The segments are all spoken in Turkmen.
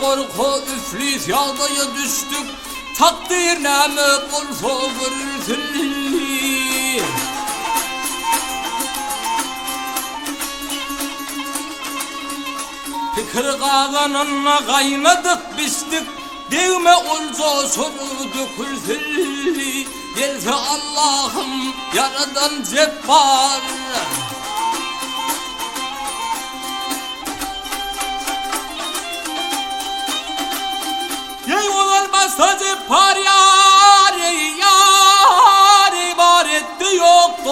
Gorka-gorka üflis ýagdaýa düşdük, Takdyr näme bolsa görülsin. Pikir gazanynda gaýnadyk biçdik, Degme olja şonuň dökülsin. Gelse Allahym ýaradan Jepbar. Eý ozal başda Jepbar ýar eý ýar eý bar etdi ýokdan.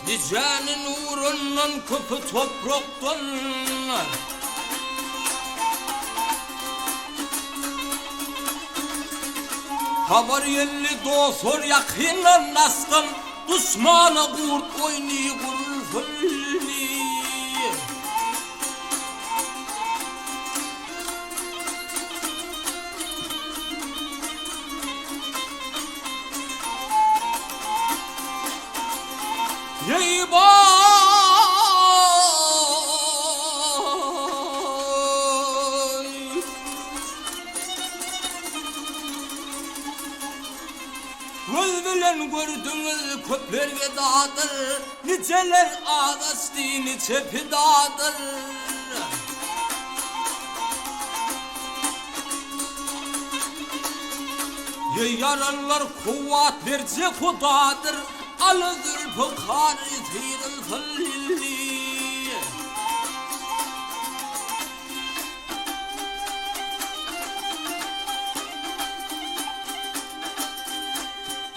Nijäni nurundan köpi toprakdan. Habar geldi dostlar ýakyndan daşdan Duşmana gurt oýny gurulsyn. Eý baý! Göz bilen gördüňiz köpler gedadyr, Niçeler azaşdy, niçe pidadyr. Eý ýaranlar kuwwat berjek Hudadyr, Aly zülpükary syrylsyn.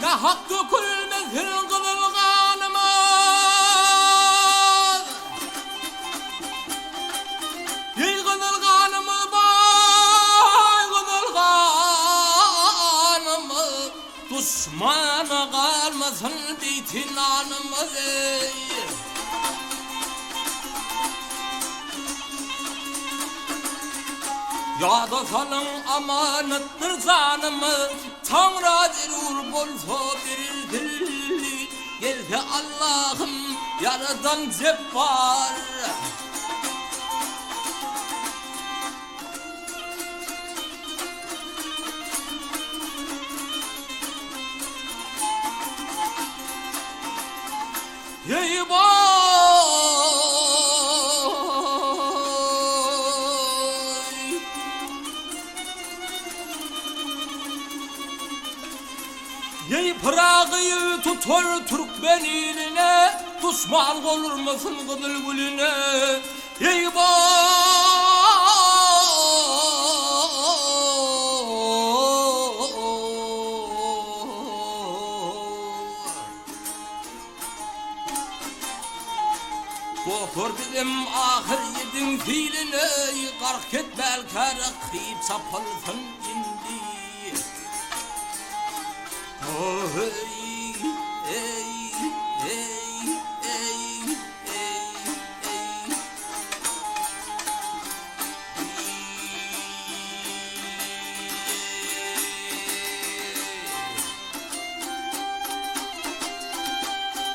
Nahak dökülmesin gyzyl ganymyz. Eý gyzyl ganymyz baý gyzyl ganymyz Duşmana galmasyn beýti nanymyz eý. Ýada salyň amanatdyr janymyz Taňra zerur bolsa berilsin Gelse Allahym ýaradan Jepbar. Eý baý! Eý Pyragy tutar türkmen iline, Duşman bolurmysyn gyzyl gülüne, Eý baý! Dostlar bizem ahyr ýediň siline, Gark etmälkä rakyp çapylsyn indi.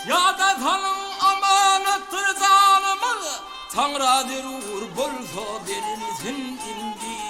Ýada salyň amanatdyr janymyz, Taňra zerur bolsa berilsin indi.